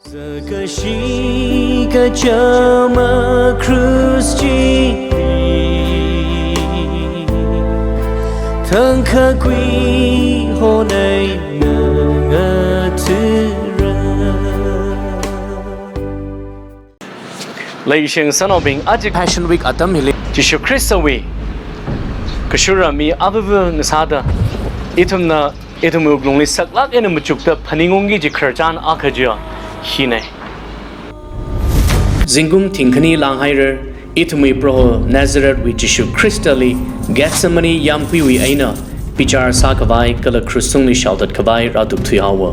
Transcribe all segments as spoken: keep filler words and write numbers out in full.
Sākashi kachama krus chi, thangkakhui honai ngangathara. Leishing sanaobing, aja Passion Week atam hili Jishu Khristawui kashura mi abubu ngasāda, ithumna ithumwui wuklungli saklāk eina machukta phaningungki kaji khararchan akha chiya hina. Zingkum thingkhani langhaira, ithumwui Proho Nazarethwui Jishu Khristali Gethsemane yāmguiwui eina bichar sākhavai kala krus tungli shaothatkhavai rātukthuihaowa.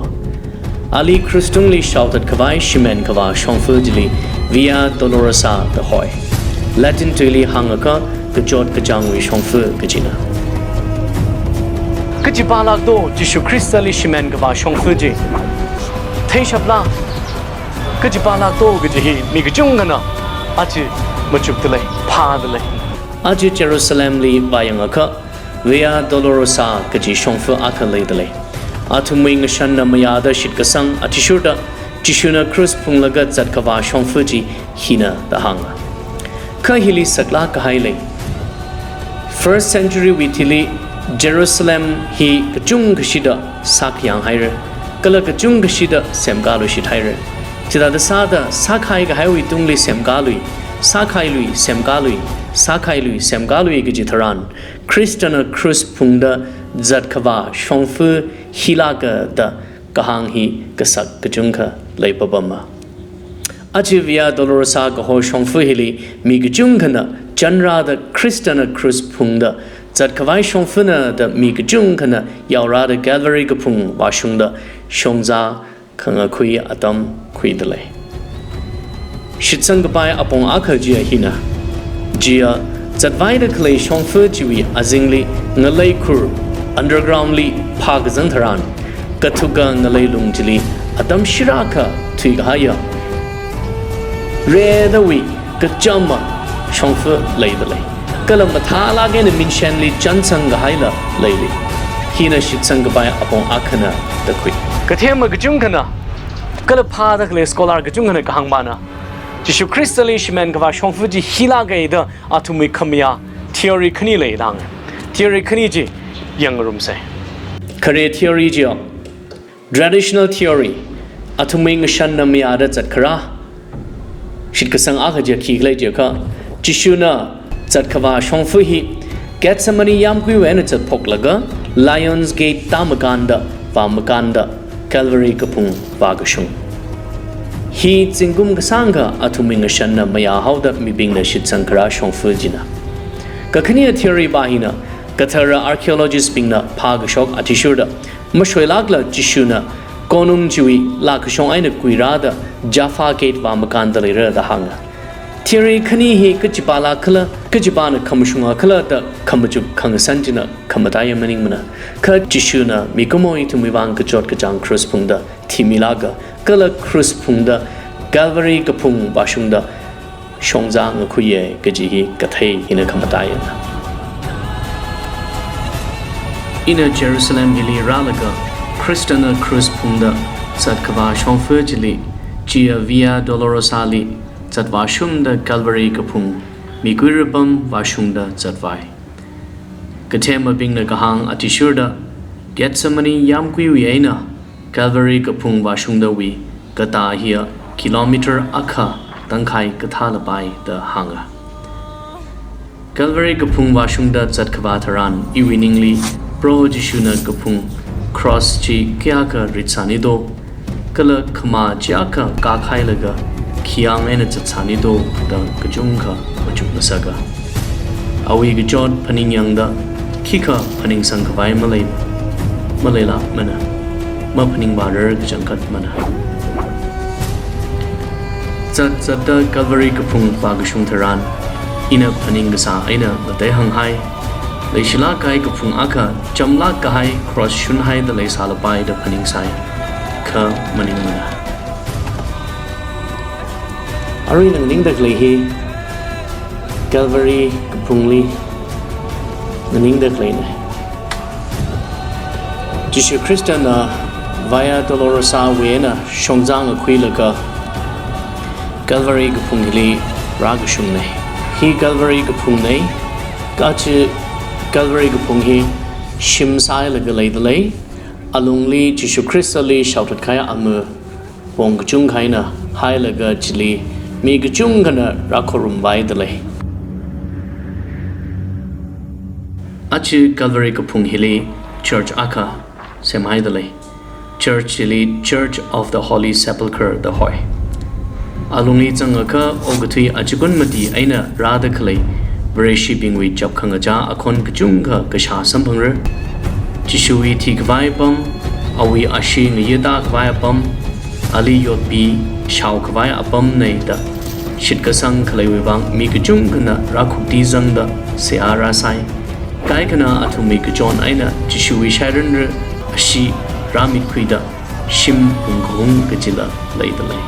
Ali krus tungli shaothatkhavai shimen khavā shongfa chili Via Dolorosa da hoi. Latin tuili hāngakha kachot kachāngwui shongfa kajina. Kachi pālāk do Jishu Khristali shimen khavā shongfa chi? Theishapla? Kachi pālāk do kaji hi mi kachungkhana aja machukdalei, phādalei. Aja Jerusalemli vāyangakha Via Dolorosa kaji shongfa akha leidalei. Athumwui ngashanna mayāda shitkasang athishurda Jishuna krus phunglaga zatkhavā shongfa chi hina da hānga. Kha hili saklāk kahai lei. First century wui thili Jerusalem hi kachungkashida sākhayang haira, kala kachungkashida semkāluishit haira. Chithāda sāda sākhai kahaiwui tungli semkālui, sākhailui, semkālui, sākhailui, semkālui kaji tharan, Khristana krus phungda zatkhavā shongfa hilāka da kahāng hi kasak kachungkha leipapama. Aja Via Dolorosa kaho shongfa hili mi kachungkhana chanrāda Khristana krus phungda zatkhavai shongfana da mi kachungkhana yaorāda Calvary kaphung vāshungda shongzā khangakhui atam khuidalei. Shitsang kapai apong akha chiya hina. Chiya zatvaida khalei shongfa chiwui azingli ngalei khur, underground li phākazang tharan, kathuka ngalei lung chili atam shirākha thuikahaiya redawui kachama shongfa leidalei. Kala mathālāk eina minshenli chansang kahaila leili. Hina shitsang kapai apong akhana da khui. Kathema kachungkhana, kala phāda khalei scholar kachungkhana kahāng mana, Jishu Khristali shimen khavā shongfa chi hilāka da athumwui khamayā theory khani leidalei. Theory khani chi yangngarumsa. Khare theory chiya, traditional theory, athumwui ngashanna mayāda zatkharā. Shitkasang akha chiya khikhala jiakha, Jishuna zatkhavā shongfa hi Gethsemane yāmguiwui eina zatphoklaga Lions Gate tāmakānda, vāmakānda, Calvary kaphung vākashung. Hi zingkum kasāngkha athumwui ngashanna mayāhaoda mibingna shitsang kharā shongfa china. Kakhane theory pa hina, kathara archaeologist bingna phākashok athishurda, mashoilākla Jishuna konung chiwui lākashong eina kuirāda Jaffa Gate vāmakānda leira da hānga. Theory khani hi kachi pālākhala, kachi pana khamashungakhala da khamachuk khangasan china khamataiya maningmana. Kha Jishuna mikumo ithumwui vang kachot kachāng krus phungda thimilāka, kala krus phungda Calvary kaphung vāshungda shongzā ngakhuiya kaji hi kathei hina khamataiyana. Ina Jerusalem hili rālaga Khristana krus phungda zatkhavā shongfa chili, chiya Via Dolorosa li zatvāshungda Calvary kaphung, mikuirapam vāshungda zatvai. Kathemabingna kahāng athishurda, Gethsemane yāmguiwui eina Calvary kaphung vāshungdawui katā hiya kilometer akha tangkhai kathālapai da hānga. Calvary kaphung vāshungda zatkhavā tharan iwui ningli Proho Jishuna kaphung cross chi kayākha ritsāni do, kala khamā chiyākha kākhailaga khiyang eina zatsāni do da kachungkha machuk ngasaka. Awui kachot phaningyangda khikha phaningsang khavai malei, maleilākmana, maphaningvārar kachangkhatmana. Zat zatda Calvary kaphung vākashung tharan, ina phaning kasā eina ngateihānghai. Leishilāk kahai kaphung akha, chamlāk kahai cross shunhaida leisālapai da phaningsai. Kha maningmana. Arui nganingda khalei hi Calvary kaphungli nganingda khaleina. Jishu Khristana Via Dolorosa wui eina shongzā ngakhuilaga Calvary kaphung hili rākashungna. Hi Calvary kaphungna, kachi Calvary kaphung hi shim sāhailaga leidalei, alungli Jishu Khristali shaothat kahai ama pong kachungkha eina hailaga chili mi kachungkhana rākhorumvai dalei. Achi Calvary kaphung hili church akha semhaidalei. Church chili Church of the Holy Sepulchre da hoi. Alungli zangakha okathui achikun mati eina rāda khalei Vareshibingwui chapkhangachā akhon kachungkha kashā samphangra. Jishuwui thikhavai apam, awui ashee ngayeta khavai apam, ali yotpi shaokhavai apamna da shitkasang khaleiwui vang mi kachungkhana rākhukti zangda seihā rāsai. Kaikhana athumwui kachon eina Jishuwui shairanra ashee rāmitkhuida shim hungkahung kachila leidalei.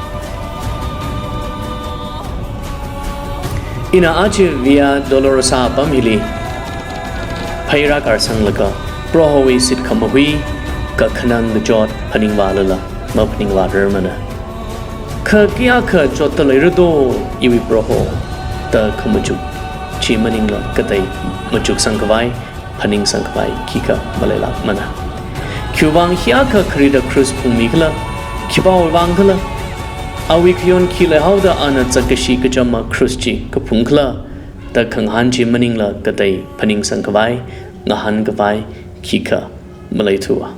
Ina achi Via Dolorosa apam hili phei rākarsanglaga Prohowui shitkhamahai kakhanang kachot phaningvālala maphaningvārarmana. Kha kayākha chotda leira do iwui Proho da khamachuk chi maningla katei machuksangkhavai, phaningsangkhavai khikha maleilākmana. Khiwuivang hiyākha kharida cross phungmi khala, khipāwui vang khala, awui khayon khi leihaoda ana zatkashi kachama cross chi kaphung khala da khangahān chi maningla katei phaningsangkhavai, ngahānkhavai khikha maleithuwa.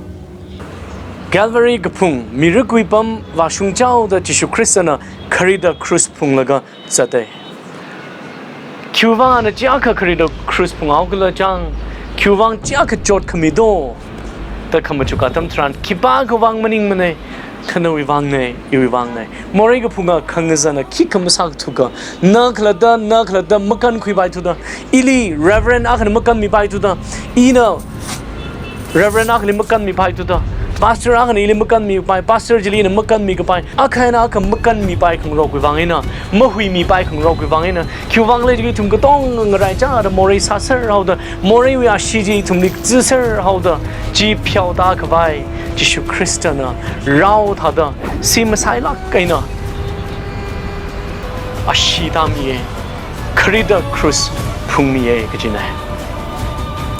Calvary kaphung, mirakwui pam vāshungchaoda Jishu Khristana kharida cross phunglaga zata. Khiwuivang ana chiyākha kharida cross phunghao khala chang, khiwuivang chiyākha chotkhami do da khamachuk atam tharan, khipākha vang maningmana, kha nawui vangna, iwui vangna. Morei kaphunga khangazana khikha masāthuka, na khalatta, na khalatta makankhuipaithuda, ili Reverend akhana makanmipaithuda, ina Reverend akhali makanmipaithuda, Pastor akhana ili makanmipai, Pastor chili ina makanmikapai, akha eina akha makanmipai khangarokwui vang eina, mahuimipai khangarokwui vang eina, khiwuivang khala jiakha ithum katonga ngaraichada morei sāserhaoda, moreiwui ashee chi ithumli kazāserhaoda, chi pheoda khavai Jishu Khristana rao thāda, si masailāk eina ashee tāmiya, kharida cross phungmiya kajina.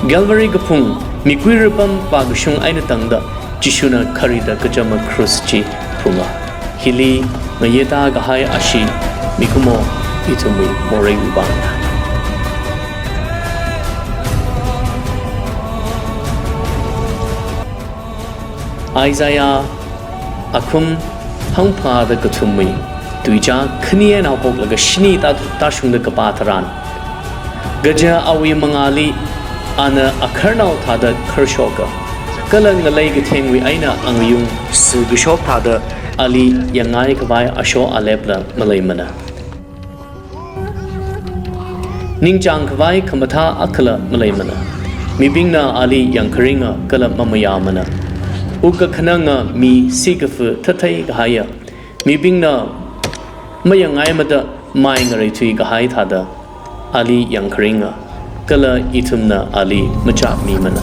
Calvary kaphung, mikuira pam vākashung eina tangda Jishuna kharida kachama cross chi phunga. Hili ngayeta kahai ashee mikumo ithumwui moreiwui vangna. Isaiah akhum hangphangāda kathumwui tuizā khani eina haophoklaga shini tā, tāshungda kapā tharan, kaja awui mangāli ana akharnao thāda kharshoka, kala ngalei kathengwui eina angayung sukashok thāda ali yangngaikhavai asho alepla maleimana. Ningchāngkhavai khamathā akhala maleimana. Mibingna ali yangkharinga kala mamayāmana. Wukkha khananga mi sikafa thathei kahaiya, mibingna mayangngaimada mai ngareithui kahai thāda ali yangkharinga, kala ithumna ali machāmimana.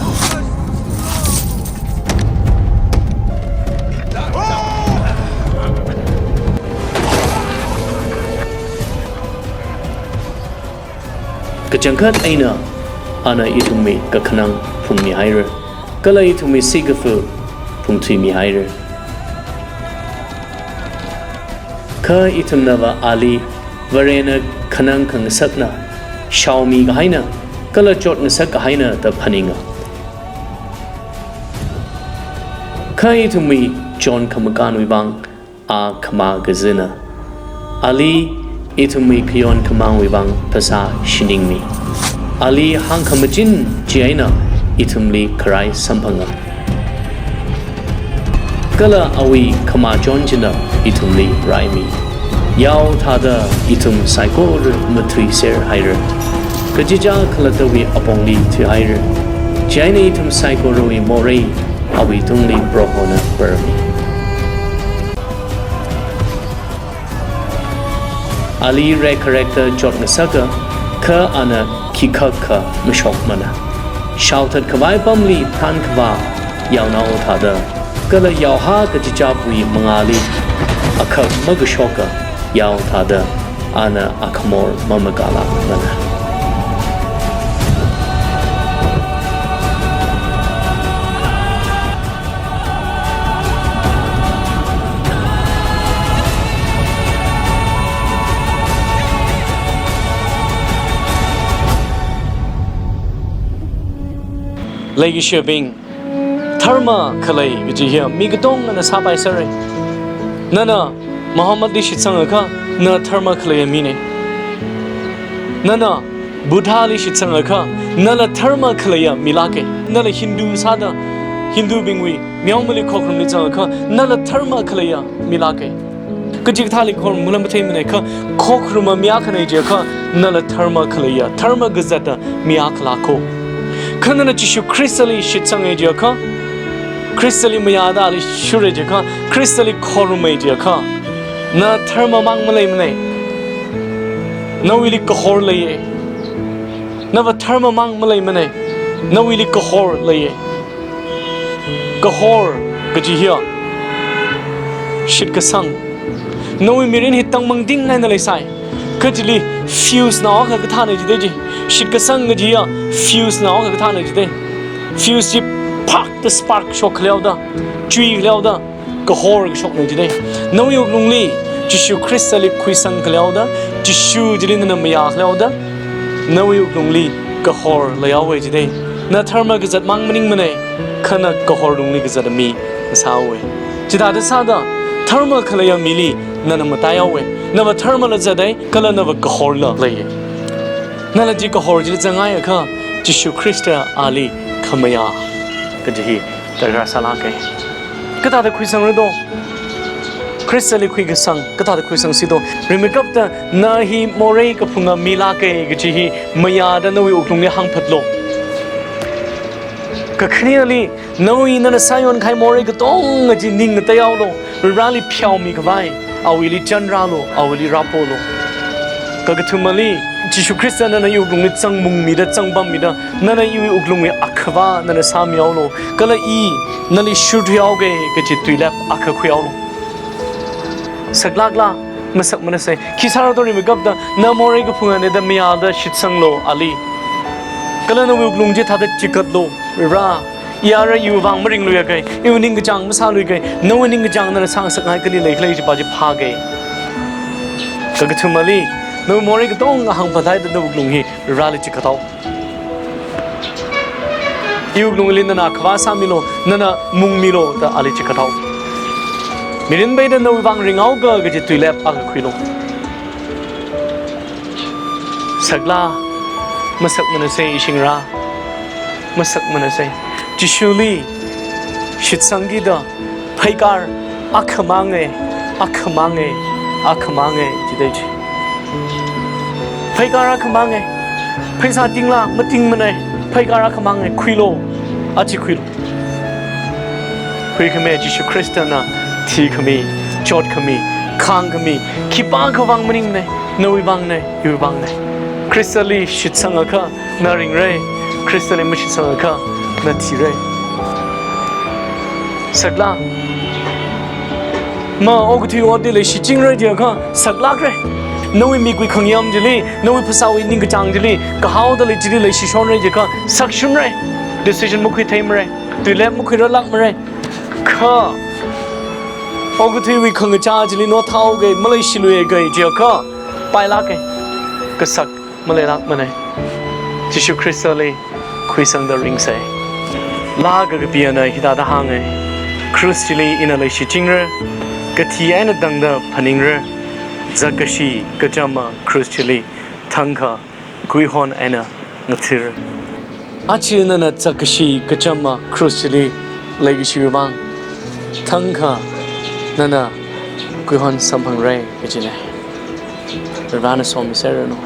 Kachangkhat eina ana ithumwui kakhanang phungmihaira, kala ithumwui sikafa phungthuimihaira. Kha ithumnava ali Varena khanang khangasakna, shaomi kahaina, kala chotngasak kahaina da phaninga. Kha ithumwui chon khamakānwui vang a khamā kazina. Ali ithumwui khayon khamāngwui vang phasā shiningmi. Ali hāngkhamachin chieina ithumli kharai samphanga. Kala awui khamachon china ithumli raimi. Yao thāda ithum saikora mathuiserhaira. Kachichā khalattawui apongli thuihaira. Chieina ithum saikorawui morei awuitungli Prohona parmi. Ali rekkharekta chotngasaka, kha ana khikhakha mashokmana. Shaothatkhavai apamli thānkhavā yaonao thāda Kala yaohā kachichāwui mangāli akhak makashoka yao thāda ana akhamor mamakālākmana. Leikashibing, dharma khalei kaji hiya mi katongana sāpaisāra. Nana Muhammadli shitsangakha, na dharma khaleiya mina. Nana Buddhali shitsangakha, nala dharma khaleiya milāka. Nala Hindu sāda, Hindubingwui meomali khokharumli zangakha, nala dharma khaleiya milāka. Kachikathāli khorumla matheimana kha, khokharuma mi akhana jiakha, nala dharma khaleiya, dharma kazata mi akhalāka. Kha nana Jishu Khristali shitsanga jiakha, Khristali mayāda ali shura jiakha, Khristali khoruma jiakha, na dharma mang maleimana. Nawuili kahor leiya. Nava dharma mang maleimana. Nawuili kahor leiya. Kahor kaji hiya shitkasang. Nawui mirin hi tangmangting eina leisai. Kha chili fuse nao akha kathāna jida chi. Shitkasang kaji hiya fuse nao akha kathāna jida. Fuse chi phak da spark shok khaleoda, chui khaleoda, kahor kashokna jida. Nawui wuklungli Jishu Khristali khuisang khaleoda, Jishu chili nana mayā khaleoda, nawui wuklungli kahor leihaowa jida. Na dharma kazat mang maningmana, kha na kahor lungli kazata mi sāhaowa. Chithāda sāda dharma khaleiya mili nana mataihaowa. Nava dharmala zatai, kala nava kahorla leiya. Nala chi kahor chili zanghaiakha, Jishu Khrista ali khamayā kaji hi darkar sālāka. Kathāda khuisangra do? Khristali khuikasang kathāda khuisangsi do? Rimeikapta na hi morei kaphunga milāka kaji hi mayāda nawui wuklungli hāngphatlu. Kakhaneli, nawui nana sāyon kahai morei katonga chi ning ngateihaolu. Vareli pheomi khavai, awuili chanrālu, awuili rāpolu. Kakathumali, Jishu Khrista nana iwui wuklungli zangmungmida, zangpammida, nana iwui wuklungwui akhava nana sāmihaolu. Kala i nali shurthuihaoga kaji tuilep akha khuihaolu. Saklākla, masakmanasei. Khi sāra do rimeikapta, na morei kaphungana da mayāda shitsanglu ali. Kala nawui wuklung chi thāda chikatlu. Vare, i ara iwui vang maringluiaga, iwui ningkachāng masāluiga, nawui ningkachāng nana sāngasakngai kali leikhala chipa chi phāga. Kakathumali, nawui morei katonga hāngphathaida nawui wuklung hi Vareli chikathaolu. Iwui wuklungli nana akhava sāmilu, nana mungmilu da ali chikathaolu. Mirin peida nawui vang ringhaoga kaji tuilep akha khuilu. Saklā, masakmanasei ishingra, masakmanasei. Jishuli shitsangkida pheikar akhamanga, akhamanga, akhamanga jida chi. Pheikar akhamanga, pheisā tingla matingmana, pheikar akhamanga, khuilu, aja khuilu. Huikhami Jishu Khristana thikhami, chotkhami, khāngkhami, khipākha vang maningmana, nawui vangna, iwui vangna. Khristali shitsangakha na ringra, Khristali mashitsangakha na thira. Saklā, ma okathui otli leishichingra jiakha saklākra. Nawui mikwui khangayam chili, nawui phasāwui ningkachāng chili, kahaoda lei chili leishishonra jiakha sakshunra. Decision makhuitheimara, tuilep makhuirarlākmara. Kha okathuiwui khangachā chili nothao ga, maleishiluiga jiakha pailāka. Kasak maleilākmana. Jishu Khristali khuisangda ringsei. Laa kakapi ana hithāda hānga: Krush chili ina leishichingra, kathi eina tangda phaningra, zakkashi kachama krush chili thangkha kuihon eina ngathara. Aja nana zakkashi kachama krush chili leikashiwui vang thangkha nana kuihon samphangra kajina. Varena somiserranu.